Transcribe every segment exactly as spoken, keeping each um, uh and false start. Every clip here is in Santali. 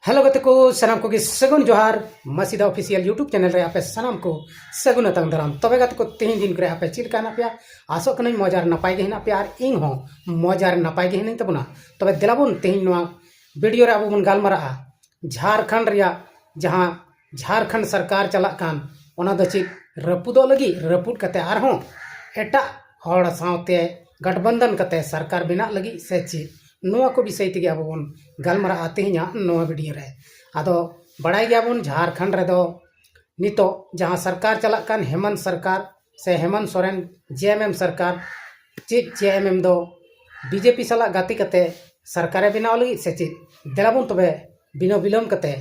ᱦᱮᱞᱳ ᱜᱟᱛᱮ ᱠᱚ, ᱥᱟᱱᱟᱢ ᱠᱚᱜᱮ ᱥᱟᱹᱜᱩᱱ ᱡᱚᱦᱟᱨ᱾ ᱢᱟᱥᱤᱫᱟ ᱚᱯᱷᱤᱥᱤᱭᱟᱞ YouTube ᱪᱮᱱᱮᱞ ᱨᱮ ᱟᱯᱮ ᱥᱟᱱᱟᱢ ᱠᱚ ᱥᱟᱹᱜᱩᱱ ᱟᱛᱟᱝ ᱫᱟᱨᱟᱢ᱾ ᱛᱚᱵᱮ ᱜᱟᱛᱮ ᱠᱚ, ᱛᱮᱦᱮᱧ ᱫᱤᱱ ᱠᱚᱨᱮ ᱟᱯᱮ ᱪᱮᱫ ᱞᱮᱠᱟ ᱦᱮᱱᱟᱜ ᱯᱮᱭᱟ? ᱟᱥᱚᱜ ᱠᱟᱹᱱᱟᱹᱧ ᱢᱚᱡᱽ ᱟᱨ ᱱᱟᱯᱟᱭ ᱜᱮ ᱦᱮᱱᱟᱜ ᱯᱮᱭᱟ, ᱟᱨ ᱤᱧ ᱦᱚᱸ ᱢᱚᱡᱽ ᱟᱨ ᱱᱟᱯᱟᱭ ᱜᱮ ᱦᱮᱱᱟᱹᱧ ᱛᱟᱵᱚᱱᱟ᱾ ᱛᱚᱵᱮ ᱫᱮᱞᱟ ᱵᱚᱱ, ᱛᱮᱦᱮᱧ ᱱᱚᱣᱟ ᱵᱷᱤᱰᱤᱭᱳ ᱨᱮ ᱟᱵᱚ ᱵᱚᱱ ᱜᱟᱞᱢᱟᱨᱟᱜᱼᱟ ᱡᱷᱟᱲᱠᱷᱚᱸᱰ ᱨᱮᱭᱟᱜ, ᱡᱟᱦᱟᱸ ᱡᱷᱟᱲᱠᱷᱚᱸᱰ ᱥᱚᱨᱠᱟᱨ ᱪᱟᱞᱟᱜ ᱠᱟᱱ, ᱚᱱᱟ ᱫᱚ ᱪᱮᱫ ᱨᱟᱹᱯᱩᱫᱚᱜ ᱞᱟᱹᱜᱤᱫ, ᱨᱟᱹᱯᱩᱫ ᱠᱟᱛᱮ ᱟᱨᱦᱚᱸ ᱮᱴᱟᱜ ᱦᱚᱲ ᱥᱟᱶᱛᱮ ᱜᱟᱴᱵᱚᱱᱫᱷᱚᱱ ᱠᱟᱛᱮ ᱥᱚᱨᱠᱟᱨ ᱵᱮᱱᱟᱜ ᱞᱟᱹᱜᱤᱫ ᱥᱮ ᱪᱮᱫ? ᱱᱚᱣᱟ ᱠᱚ ᱵᱤᱥᱚᱭ ᱛᱮᱜᱮ ᱟᱵᱚ ᱵᱚᱱ ᱜᱟᱞᱢᱟᱨᱟᱜᱼᱟ ᱛᱮᱦᱮᱧᱟᱜ ᱱᱚᱣᱟ ᱵᱷᱤᱰᱤᱭᱳ ᱨᱮ᱾ ᱟᱫᱚ ᱵᱟᱲᱟᱭ ᱜᱮᱭᱟᱵᱚᱱ, ᱡᱷᱟᱲᱠᱷᱚᱸᱰ ᱨᱮᱫᱚ ᱱᱤᱛᱚᱜ ᱡᱟᱦᱟᱸ ᱥᱚᱨᱠᱟᱨ ᱪᱟᱞᱟᱜ ᱠᱟᱱ, ᱦᱮᱢᱚᱱᱛ ᱥᱚᱨᱠᱟᱨ ᱥᱮ ᱦᱮᱢᱚᱱᱛ ᱥᱚᱨᱮᱱ, ᱡᱮ ᱮᱢ ᱮᱢ ᱥᱚᱨᱠᱟᱨ, ᱪᱮᱫ ᱡᱮ ᱮᱢ ᱮᱢ ᱫᱚ ᱵᱤᱡᱮᱯᱤ ᱥᱟᱞᱟᱜ ᱜᱟᱛᱮ ᱠᱟᱛᱮ ᱥᱚᱨᱠᱟᱨᱮ ᱵᱮᱱᱟᱣ ᱞᱟᱹᱜᱤᱫ ᱥᱮ ᱪᱮᱫ? ᱫᱮᱞᱟ ᱵᱚᱱ ᱛᱚᱵᱮ ᱵᱤᱱᱟᱹ ᱵᱤᱞᱚᱢ ᱠᱟᱛᱮ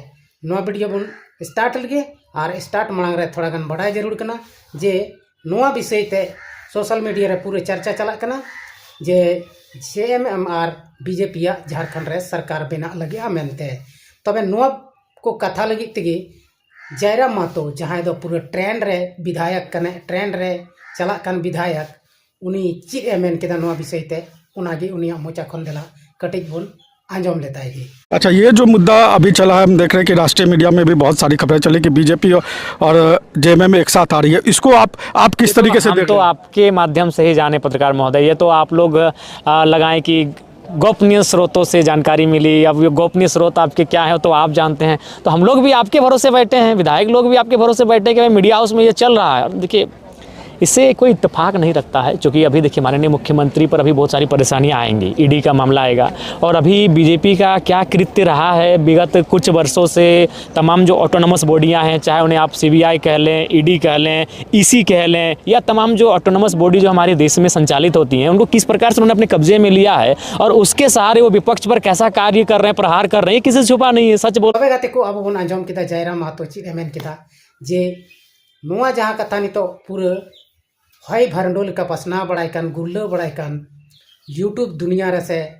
ᱱᱚᱣᱟ ᱵᱷᱤᱰᱤᱭᱳ ᱵᱚᱱ ᱥᱴᱟᱨᱴ ᱞᱮᱜᱮ᱾ ᱟᱨ ᱥᱴᱟᱨᱴ ᱢᱟᱲᱟᱝ ᱨᱮ ᱛᱷᱚᱲᱟ ᱜᱟᱱ ᱵᱟᱰᱟᱭ ᱡᱟᱹᱨᱩᱲ ᱠᱟᱱᱟ ᱡᱮ ᱱᱚᱣᱟ ᱵᱤᱥᱚᱭ ᱛᱮ ᱥᱳᱥᱟᱞ ᱢᱤᱰᱤᱭᱟ ᱨᱮ ᱯᱩᱨᱟᱹ ᱪᱟᱨᱪᱟ ᱪᱟᱞᱟᱜ ᱠᱟᱱᱟ ᱡᱮ ᱡᱮ ᱮᱢ ᱮᱢ ᱟᱨ ᱵᱤᱡᱮᱯᱤᱭᱟᱜ ᱡᱷᱟᱲᱠᱷᱚᱸᱰ ᱨᱮ ᱥᱚᱨᱠᱟᱨ ᱵᱮᱱᱟᱜ ᱞᱟᱹᱜᱤᱫᱼᱟ ᱢᱮᱱᱛᱮ᱾ ᱛᱚᱵᱮ ᱱᱚᱣᱟ ᱠᱚ ᱠᱟᱛᱷᱟ ᱞᱟᱹᱜᱤᱫ ᱛᱮᱜᱮ ᱡᱟᱭᱨᱟᱢ ᱢᱟᱦᱟᱛᱚ, ᱡᱟᱦᱟᱸᱭ ᱫᱚ ᱯᱩᱨᱟᱹ ᱴᱨᱮᱱᱰ ᱨᱮ ᱵᱤᱫᱷᱟᱭᱚᱠ ᱠᱟᱱᱟᱭ, ᱴᱨᱮᱱᱰ ᱨᱮ ᱪᱟᱞᱟᱜ ᱠᱟᱱ ᱵᱤᱫᱷᱟᱭᱚᱠ, ᱩᱱᱤ ᱪᱮᱫ ᱮ ᱢᱮᱱ ᱠᱮᱫᱟ ᱱᱚᱣᱟ ᱵᱤᱥᱚᱭ ᱛᱮ, ᱚᱱᱟᱜᱮ ᱩᱱᱤᱭᱟᱜ ᱢᱚᱪᱟ ᱠᱷᱚᱱ ᱫᱮᱞᱟ ᱠᱟᱹᱴᱤᱡ ᱵᱚᱱ ᱟᱸᱡᱚᱢ ᱞᱮᱛᱟᱭ ᱜᱮ᱾ अच्छा, ये जो मुद्दा अभी चला है, हम देख रहे हैं कि राष्ट्रीय मीडिया में भी बहुत सारी खबरें चली कि बीजेपी और जेएमएम एक साथ आ रही है, इसको आप आप किस तरीके से हम देख तो रहे हैं? आपके माध्यम से ही जाने पत्रकार महोदय, ये तो आप लोग आ, लगाएं कि गोपनीय स्रोतों से जानकारी मिली। अब ये गोपनीय स्रोत आपके क्या है तो आप जानते हैं, तो हम लोग भी आपके भरोसे बैठे हैं, विधायक लोग भी आपके भरोसे बैठे हैं कि भाई मीडिया हाउस में ये चल रहा है। अब देखिए, इससे कोई इत्तेफाक नहीं रखता है, क्योंकि अभी देखिए माननीय मुख्यमंत्री पर अभी बहुत सारी परेशानियां आएंगी, ईडी का मामला आएगा। और अभी बीजेपी का क्या कृत्य रहा है विगत कुछ वर्षों से, तमाम जो ऑटोनॉमस बॉडियां हैं, चाहे उन्हें आप सीबीआई कह लें, ईडी कह लें, ईसी कह लें, या तमाम जो ऑटोनॉमस बॉडी जो हमारे देश में संचालित होती हैं, उनको किस प्रकार से उन्होंने अपने कब्जे में लिया है और उसके सहारे वो विपक्ष पर कैसा कार्य कर रहे हैं, प्रहार कर रहे हैं, ये किसी से छुपा नहीं है, सच बोल ᱛᱚᱵᱮ ᱜᱟᱛᱮ ᱠᱚ, ᱟᱵᱚ ᱵᱚᱱ ᱟᱸᱡᱚᱢ ᱠᱮᱫᱟ ᱡᱟᱭᱨᱟᱢ ᱢᱟᱦᱟᱛᱚ ᱪᱮᱫ ᱮ ᱢᱮᱱ ᱠᱮᱫᱟ ᱡᱮ ᱱᱚᱣᱟ ᱡᱟᱦᱟᱸ ᱠᱟᱛᱷᱟ ᱱᱤᱛᱚᱜ ᱯᱩᱨᱟᱹ ᱦᱚᱭ ᱵᱷᱟᱨᱰᱳ ᱞᱮᱠᱟ ᱯᱟᱥᱱᱟᱣ ᱵᱟᱲᱟᱭ ᱠᱟᱱ, ᱜᱩᱨᱞᱟᱹᱣ ᱵᱟᱲᱟᱭ ᱠᱟᱱ, YouTube ᱫᱩᱱᱤᱭᱟ ᱨᱮ ᱥᱮ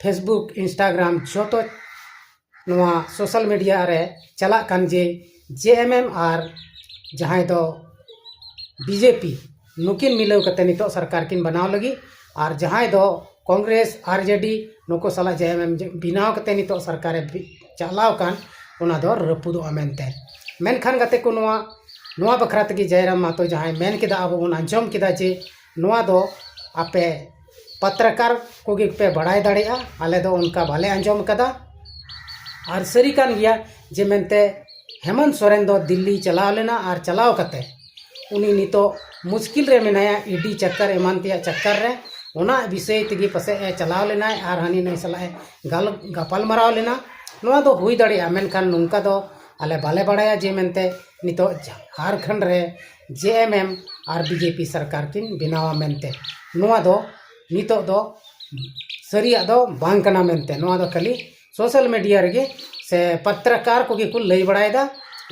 Facebook, Instagram, ᱡᱚᱛᱚ ᱱᱚᱣᱟ ᱥᱳᱥᱟᱞ ᱢᱤᱰᱤᱭᱟ ᱨᱮ ᱪᱟᱞᱟᱜ ᱠᱟᱱ ᱡᱮ ᱡᱮ ᱮᱢ ᱮᱢ ᱟᱨ ᱡᱟᱦᱟᱸᱭ ᱫᱚ ᱵᱤᱡᱮᱯᱤ, ᱱᱩᱠᱤᱱ ᱢᱤᱞᱟᱹᱣ ᱠᱟᱛᱮ ᱱᱤᱛᱚᱜ ᱥᱚᱨᱠᱟᱨ ᱠᱤᱱ ᱵᱮᱱᱟᱣ ᱞᱟᱹᱜᱤᱫ, ᱟᱨ ᱡᱟᱦᱟᱸᱭ ᱫᱚ ᱠᱚᱝᱜᱨᱮᱥ, ᱟᱨᱡᱮᱰᱤ, ᱱᱩᱠᱩ ᱥᱟᱞᱟᱜ ᱡᱮ ᱮᱢ ᱮᱢ ᱵᱮᱱᱟᱣ ᱠᱟᱛᱮ ᱱᱤᱛᱚᱜ ᱥᱚᱨᱠᱟᱨᱮ ᱵᱤ- ᱪᱟᱞᱟᱣ ᱠᱟᱱ, ᱚᱱᱟ ᱫᱚ ᱨᱟᱹᱯᱩᱫᱚᱜᱼᱟ ᱢᱮᱱᱛᱮ᱾ ᱢᱮᱱᱠᱷᱟᱱ ᱜᱟᱛᱮ ᱠᱚ, ᱱᱚᱣᱟ ᱱᱚᱣᱟ ᱵᱟᱠᱷᱨᱟ ᱛᱮᱜᱮ ᱡᱟᱭᱨᱟᱢ ᱢᱟᱦᱟᱛᱚ ᱡᱟᱦᱟᱸᱭ ᱢᱮᱱ ᱠᱮᱫᱟ, ᱟᱵᱚ ᱵᱚᱱ ᱟᱸᱡᱚᱢ ᱠᱮᱫᱟ ᱡᱮ ᱱᱚᱣᱟ ᱫᱚ ᱟᱯᱮ ᱯᱟᱛᱨᱟᱠᱟᱨ ᱠᱚᱜᱮ ᱯᱮ ᱵᱟᱲᱟᱭ ᱫᱟᱲᱮᱭᱟᱜᱼᱟ, ᱟᱞᱮ ᱫᱚ ᱚᱱᱠᱟ ᱵᱟᱞᱮ ᱟᱸᱡᱚᱢ ᱠᱟᱫᱟ᱾ ᱟᱨ ᱥᱟᱹᱨᱤ ᱠᱟᱱ ᱜᱮᱭᱟ ᱡᱮ ᱢᱮᱱᱛᱮ ᱦᱮᱢᱚᱱᱛ ᱥᱚᱨᱮᱱ ᱫᱚ ᱫᱤᱞᱞᱤ ᱪᱟᱞᱟᱣ ᱞᱮᱱᱟ ᱟᱨ ᱪᱟᱞᱟᱣ ᱠᱟᱛᱮ ᱩᱱᱤ ᱱᱤᱛᱚᱜ ᱢᱩᱥᱠᱤᱞ ᱨᱮ ᱢᱮᱱᱟᱭᱟ, ᱤᱰᱤ ᱪᱟᱠᱠᱟᱨ ᱮᱢᱟᱱ ᱛᱮᱭᱟᱜ ᱪᱟᱠᱠᱟᱨ ᱨᱮ᱾ ᱚᱱᱟ ᱵᱤᱥᱚᱭ ᱛᱮᱜᱮ ᱯᱟᱥᱮᱡ ᱮ ᱪᱟᱞᱟᱣ ᱞᱮᱱᱟᱭ ᱟᱨ ᱦᱟᱹᱱᱤ ᱱᱟᱹᱭ ᱥᱟᱞᱟᱜ ᱮ ᱜᱟᱞ ᱜᱟᱯᱟᱞ ᱢᱟᱨᱟᱣ ᱞᱮᱱᱟ᱾ ᱱᱚᱣᱟ ᱫᱚ ᱦᱩᱭ ᱫᱟᱲᱮᱭᱟᱜᱼᱟ, ᱢᱮᱱᱠᱷᱟᱱ ᱱᱚᱝᱠᱟ ᱫᱚ ᱟᱞᱮ ᱵᱟᱞᱮ ᱵᱟᱲᱟᱭᱟ ᱡᱮ ᱢᱮᱱᱛᱮ ᱱᱤᱛᱚᱜ ᱡᱷᱟᱲᱠᱷᱚᱸᱰ ᱨᱮ ᱡᱮ ᱮᱢ ᱮᱢ ᱟᱨ ᱵᱤ ᱡᱮ ᱯᱤ ᱥᱚᱨᱠᱟᱨ ᱠᱤᱱ ᱵᱮᱱᱟᱣᱟ ᱢᱮᱱᱛᱮ᱾ ᱱᱚᱣᱟ ᱫᱚ ᱱᱤᱛᱚᱜ ᱫᱚ ᱥᱟᱹᱨᱤᱭᱟᱜ ᱫᱚ ᱵᱟᱝ ᱠᱟᱱᱟ ᱢᱮᱱᱛᱮ᱾ ᱱᱚᱣᱟ ᱫᱚ ᱠᱷᱟᱹᱞᱤ ᱥᱳᱥᱟᱞ ᱢᱤᱰᱤᱭᱟ ᱨᱮᱜᱮ ᱥᱮ ᱯᱟᱛᱨᱟᱠᱟᱨ ᱠᱚᱜᱮ ᱠᱚ ᱞᱟᱹᱭ ᱵᱟᱲᱟᱭᱮᱫᱟ,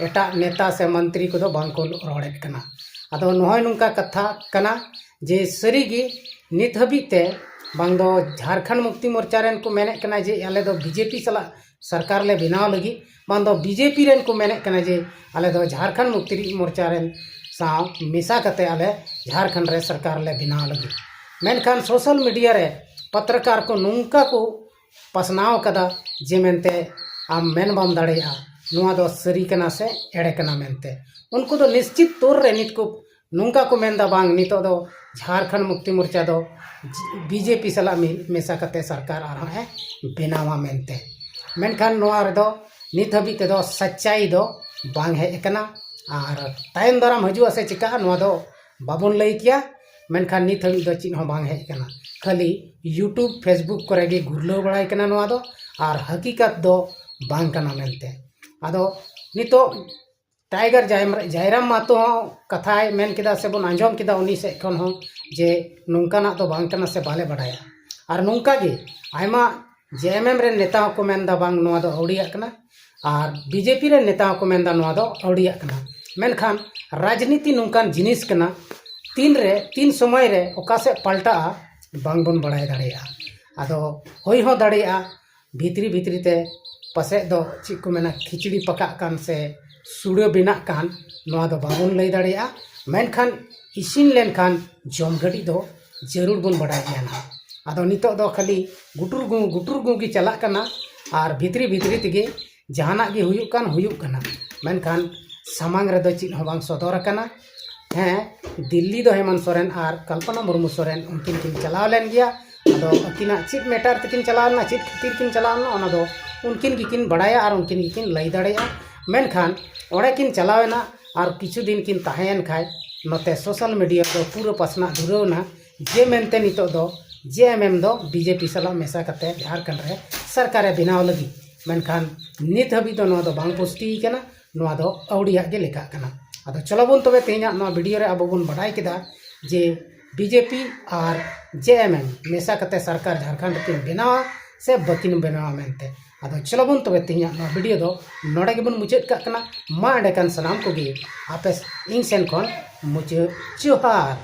ᱮᱴᱟᱜ ᱱᱮᱛᱟ ᱥᱮ ᱢᱚᱱᱛᱨᱤ ᱠᱚᱫᱚ ᱵᱟᱝ ᱠᱚ ᱨᱚᱲᱮᱫ ᱠᱟᱱᱟ᱾ ᱟᱫᱚ ᱱᱚᱜᱼᱚᱭ ᱱᱚᱝᱠᱟ ᱠᱟᱛᱷᱟ ᱠᱟᱱᱟ ᱡᱮ ᱥᱟᱹᱨᱤᱜᱮ ᱱᱤᱛ ᱦᱟᱹᱵᱤᱡ ᱛᱮ ᱵᱟᱝ ᱫᱚ ᱡᱷᱟᱲᱠᱷᱚᱸᱰ ᱢᱩᱠᱛᱤ ᱢᱳᱨᱪᱟ ᱨᱮᱱ ᱠᱚ ᱢᱮᱱᱮᱫ ᱠᱟᱱᱟ ᱡᱮ ᱟᱞᱮ ᱫᱚ ᱵᱤ ᱡᱮ ᱯᱤ ᱥᱟᱞᱟᱜ ᱥᱚᱨᱠᱟᱨ ᱞᱮ ᱵᱮᱱᱟᱣ ᱞᱟᱹᱜᱤᱫ, ᱵᱟᱝ ᱫᱚ ᱵᱤ ᱡᱮ ᱯᱤ ᱨᱮᱱ ᱠᱚ ᱢᱮᱱᱮᱫ ᱠᱟᱱᱟ ᱡᱮ ᱟᱞᱮ ᱫᱚ ᱡᱷᱟᱲᱠᱷᱚᱸᱰ ᱢᱩᱠᱛᱤ ᱢᱳᱨᱪᱟ ᱨᱮᱱ ᱥᱟᱶ ᱢᱮᱥᱟ ᱠᱟᱛᱮ ᱟᱞᱮ ᱡᱷᱟᱲᱠᱷᱚᱸᱰ ᱨᱮ ᱥᱚᱨᱠᱟᱨ ᱞᱮ ᱵᱮᱱᱟᱣ ᱞᱟᱹᱜᱤᱫ᱾ ᱢᱮᱱᱠᱷᱟᱱ ᱥᱳᱥᱟᱞ ᱢᱤᱰᱤᱭᱟ ᱨᱮ ᱯᱟᱛᱨᱟᱠᱟᱨ ᱠᱚ ᱱᱚᱝᱠᱟ ᱠᱚ ᱯᱟᱥᱱᱟᱣ ᱠᱟᱫᱟ ᱡᱮ ᱢᱮᱱᱛᱮ ᱟᱢ ᱢᱮᱱ ᱵᱟᱢ ᱫᱟᱲᱮᱭᱟᱜᱼᱟ ᱱᱚᱣᱟ ᱫᱚ ᱥᱟᱹᱨᱤ ᱠᱟᱱᱟ ᱥᱮ ᱮᱲᱮ ᱠᱟᱱᱟ ᱢᱮᱱᱛᱮ᱾ ᱩᱱᱠᱩ ᱫᱚ ᱱᱤᱥᱪᱤᱛ ᱛᱚᱨ ᱨᱮ ᱱᱤᱛ ᱠᱚ ᱱᱚᱝᱠᱟ ᱠᱚ ᱢᱮᱱᱫᱟ, ᱵᱟᱝ, ᱱᱤᱛᱚᱜ ᱫᱚ ᱡᱷᱟᱲᱠᱷᱚᱸᱰ ᱢᱩᱠᱛᱤ ᱢᱳᱨᱪᱟ ᱫᱚ ᱵᱤ ᱡᱮ ᱯᱤ ᱥᱟᱞᱟᱜ ᱢᱤ-, ᱢᱮᱥᱟ ᱠᱟᱛᱮ ᱥᱚᱨᱠᱟᱨ ᱟᱨᱦᱚᱸ ᱮ ᱵᱮᱱᱟᱣᱟ ᱢᱮᱱᱛᱮ᱾ ᱢᱮᱱᱠᱷᱟᱱ ᱱᱚᱣᱟ ᱨᱮᱫᱚ ᱱᱤᱛ ᱦᱟᱹᱵᱤᱡ ᱛᱮᱫᱚ ᱥᱟᱪᱪᱟᱭ ᱫᱚ ᱵᱟᱝ ᱦᱮᱡ ᱟᱠᱟᱱᱟ, ᱟᱨ ᱛᱟᱭᱚᱢ ᱫᱟᱨᱟᱢ ᱦᱤᱡᱩᱜᱼᱟ ᱥᱮ ᱪᱤᱠᱟᱹᱜᱼᱟ, ᱱᱚᱣᱟ ᱫᱚ ᱵᱟᱵᱚᱱ ᱞᱟᱹᱭ ᱠᱮᱭᱟ᱾ ᱢᱮᱱᱠᱷᱟᱱ ᱱᱤᱛ ᱦᱟᱹᱵᱤᱡ ᱫᱚ ᱪᱮᱫ ᱦᱚᱸ ᱵᱟᱝ ᱦᱮᱡ ᱟᱠᱟᱱᱟ, ᱠᱷᱟᱹᱞᱤ YouTube, Facebook ᱠᱚᱨᱮ ᱜᱮ ᱜᱩᱨᱞᱟᱹᱣ ᱵᱟᱲᱟᱭ ᱠᱟᱱᱟ ᱱᱚᱣᱟ ᱫᱚ, ᱟᱨ ᱦᱟᱹᱠᱤᱠᱟᱛ ᱫᱚ ᱵᱟᱝ ᱠᱟᱱᱟ ᱢᱮᱱᱛᱮ᱾ ᱟᱫᱚ ᱱᱤᱛᱚᱜ ᱴᱟᱭᱜᱟᱨ ᱡᱟᱭᱢ-, ᱡᱟᱭᱨᱟᱢ ᱢᱟᱦᱟᱛᱚ ᱦᱚᱸ ᱠᱟᱛᱷᱟᱭ ᱢᱮᱱ ᱠᱮᱫᱟ ᱥᱮᱵᱚᱱ ᱟᱸᱡᱚᱢ ᱠᱮᱫᱟ ᱩᱱᱤ ᱥᱮᱫ ᱠᱷᱚᱱ ᱦᱚᱸ ᱡᱮ ᱱᱚᱝᱠᱟᱱᱟᱜ ᱫᱚ ᱵᱟᱝ ᱠᱟᱱᱟ ᱥᱮ ᱵᱟᱞᱮ ᱵᱟᱰᱟᱭᱟ᱾ ᱟᱨ ᱱᱚᱝᱠᱟ ᱜᱮ ᱟᱭᱢᱟ ᱡᱮ ᱮᱢ ᱮᱢ ᱨᱮᱱ ᱱᱮᱛᱟ ᱦᱚᱸᱠᱚ ᱢᱮᱱᱫᱟ, ᱵᱟᱝ, ᱱᱚᱣᱟ ᱫᱚ ᱟᱹᱣᱲᱤᱭᱟᱜ ᱠᱟᱱᱟ᱾ ᱟᱨ ᱵᱤ ᱡᱮ ᱯᱤ ᱨᱮᱱ ᱱᱮᱛᱟ ᱦᱚᱸᱠᱚ ᱢᱮᱱᱫᱟ, ᱱᱚᱣᱟ ᱫᱚ ᱟᱹᱣᱲᱤᱭᱟᱜ ᱠᱟᱱᱟ᱾ ᱢᱮᱱᱠᱷᱟᱱ ᱨᱟᱡᱽᱱᱤᱛᱤ ᱱᱚᱝᱠᱟᱱ ᱡᱤᱱᱤᱥ ᱠᱟᱱᱟ, ᱛᱤᱱᱨᱮ, ᱛᱤᱱ ᱥᱚᱢᱚᱭ ᱨᱮ ᱚᱠᱟ ᱥᱮᱫ ᱯᱟᱞᱴᱟᱜᱼᱟ, ᱵᱟᱝᱵᱚᱱ ᱵᱟᱲᱟᱭ ᱫᱟᱲᱮᱭᱟᱜᱼᱟ᱾ ᱟᱫᱚ ᱦᱩᱭ ᱦᱚᱸ ᱫᱟᱲᱮᱭᱟᱜᱼᱟ, ᱵᱷᱤᱛᱨᱤ ᱵᱷᱤᱛᱨᱤ ᱛᱮ ᱯᱟᱥᱮᱡ ᱫᱚ ᱪᱮᱫ ᱠᱚ ᱢᱮᱱᱟ, ᱠᱷᱤᱪᱲᱤ ᱯᱟᱠᱟᱜ ᱠᱟᱱ ᱥᱮ ᱥᱩᱲᱟᱹ ᱵᱮᱱᱟᱜ ᱠᱟᱱ, ᱱᱚᱣᱟ ᱫᱚ ᱵᱟᱵᱚᱱ ᱞᱟᱹᱭ ᱫᱟᱲᱮᱭᱟᱜᱼᱟ᱾ ᱢᱮᱱᱠᱷᱟᱱ ᱤᱥᱤᱱ ᱞᱮᱱᱠᱷᱟᱱ ᱡᱚᱢ ᱜᱷᱟᱹᱲᱤᱡ ᱫᱚ ᱡᱟᱹᱨᱩᱲ ᱵᱚᱱ ᱵᱟᱰᱟᱭ ᱜᱮᱭᱟ ᱱᱟᱦᱟᱜ᱾ ᱟᱫᱚ ᱱᱤᱛᱚᱜ ᱫᱚ ᱠᱷᱟᱹᱞᱤ ᱜᱩᱴᱩᱨ ᱜᱩ, ᱜᱩᱴᱩᱨ ᱜᱩ ᱜᱮ ᱪᱟᱞᱟᱜ ᱠᱟᱱᱟ᱾ ᱟᱨ ᱵᱷᱤᱛᱨᱤ ᱵᱷᱤᱛᱨᱤ ᱛᱮᱜᱮ ᱡᱟᱦᱟᱱᱟᱜ ᱜᱮ ᱦᱩᱭᱩᱜ ᱠᱟᱱ ᱦᱩᱭᱩᱜ ᱠᱟᱱᱟ, ᱢᱮᱱᱠᱷᱟᱱ ᱥᱟᱢᱟᱝ ᱨᱮᱫᱚ ᱪᱮᱫ ᱦᱚᱸ ᱵᱟᱝ ᱥᱚᱫᱚᱨ ᱟᱠᱟᱱᱟ᱾ ᱦᱮᱸ, ᱫᱤᱞᱞᱤ ᱫᱚ ᱦᱮᱢᱚᱱᱛ ᱥᱚᱨᱮᱱ ᱟᱨ ᱠᱚᱞᱯᱚᱱᱟ ᱢᱩᱨᱢᱩ ᱥᱚᱨᱮᱱ ᱩᱱᱠᱤᱱ ᱠᱤᱱ ᱪᱟᱞᱟᱣ ᱞᱮᱱ ᱜᱮᱭᱟ᱾ ᱟᱫᱚ ᱟᱹᱠᱤᱱᱟᱜ ᱪᱮᱫ ᱢᱮᱴᱟᱨ ᱛᱮᱠᱤᱱ ᱪᱟᱞᱟᱣ ᱞᱮᱱᱟ, ᱪᱮᱫ ᱠᱷᱟᱹᱛᱤᱨ ᱠᱤᱱ ᱪᱟᱞᱟᱣ ᱞᱮᱱᱟ, ᱚᱱᱟ ᱫᱚ ᱩᱱᱠᱤᱱ ᱜᱮᱠᱤᱱ ᱵᱟᱲᱟᱭᱟ ᱟᱨ ᱩᱱᱠᱤᱱ ᱜᱮᱠᱤᱱ ᱞᱟᱹᱭ ᱫᱟᱲᱮᱭᱟᱜᱼᱟ᱾ ᱢᱮᱱᱠᱷᱟᱱ ᱚᱸᱰᱮ ᱠᱤᱱ ᱪᱟᱞᱟᱣ ᱮᱱᱟ ᱟᱨ ᱠᱤᱪᱷᱩ ᱫᱤᱱ ᱠᱤᱱ ᱛᱟᱦᱮᱸᱭᱮᱱ ᱠᱷᱟᱡ ᱱᱚᱛᱮ ᱥᱳᱥᱟᱞ ᱢᱤᱰᱤᱭᱟ ᱫᱚ ᱯᱩᱨᱟᱹ ᱯᱟᱥᱱᱟᱜ ᱫᱷᱩᱨᱟᱹᱣ ᱮᱱᱟ ᱡᱮ ᱢᱮᱱᱛᱮ ᱱᱤᱛᱚᱜ ᱫᱚ ᱡᱮ ᱮᱢ ᱮᱢ ᱫᱚ ᱵᱤ ᱡᱮ ᱯᱤ ᱥᱟᱞᱟᱜ ᱢᱮᱥᱟ ᱠᱟᱛᱮ ᱡᱷᱟᱲᱠᱷᱚᱸᱰ ᱨᱮ ᱥᱚᱨᱠᱟᱨᱮ ᱵᱮᱱᱟᱣ ᱞᱟᱹᱜᱤᱫ᱾ ᱢᱮᱱᱠᱷᱟᱱ ᱱᱤᱛ ᱦᱟᱹᱵᱤᱡ ᱫᱚ ᱱᱚᱣᱟ ᱫᱚ ᱵᱟᱝ ᱯᱩᱥᱴᱤ ᱠᱟᱱᱟ, ᱱᱚᱣᱟ ᱫᱚ ᱟᱹᱣᱲᱤᱭᱟᱜ ᱜᱮ ᱞᱮᱠᱷᱟᱜ ᱠᱟᱱᱟ᱾ ᱟᱫᱚ ᱪᱚᱞᱚ ᱵᱚᱱ ᱛᱚᱵᱮ ᱛᱮᱦᱮᱧᱟᱜ ᱱᱚᱣᱟ ᱵᱷᱤᱰᱤᱭᱳ ᱨᱮ ᱟᱵᱚ ᱵᱚᱱ ᱵᱟᱰᱟᱭ ᱠᱮᱫᱟ ᱡᱮ ᱵᱤ ᱡᱮ ᱯᱤ ᱟᱨ ᱡᱮ ᱮᱢ ᱮᱢ ᱢᱮᱥᱟ ᱠᱟᱛᱮ ᱥᱚᱨᱠᱟᱨ ᱡᱷᱟᱲᱠᱷᱚᱸᱰ ᱨᱮᱠᱤᱱ ᱵᱮᱱᱟᱣᱟ ᱥᱮ ᱵᱟᱹᱠᱤᱱ ᱵᱮᱱᱟᱣᱟ ᱢᱮᱱᱛᱮ᱾ ᱟᱫᱚ ᱪᱚᱞᱚ ᱵᱚᱱ ᱛᱚᱵᱮ ᱛᱮᱦᱮᱧᱟᱜ ᱱᱚᱣᱟ ᱵᱷᱤᱰᱤᱭᱳ ᱫᱚ ᱱᱚᱰᱮ ᱜᱮᱵᱚᱱ ᱢᱩᱪᱟᱹᱫ ᱠᱟᱜ ᱠᱟᱱᱟ᱾ ᱢᱟ ᱮᱸᱰᱮᱠᱷᱟᱱ ᱥᱟᱱᱟᱢ ᱠᱚᱜᱮ ᱟᱯᱮ ᱤᱧ ᱥᱮᱱ ᱠᱷᱚᱱ ᱢᱩᱪᱟᱹᱫ ᱡᱚᱦᱟᱨ᱾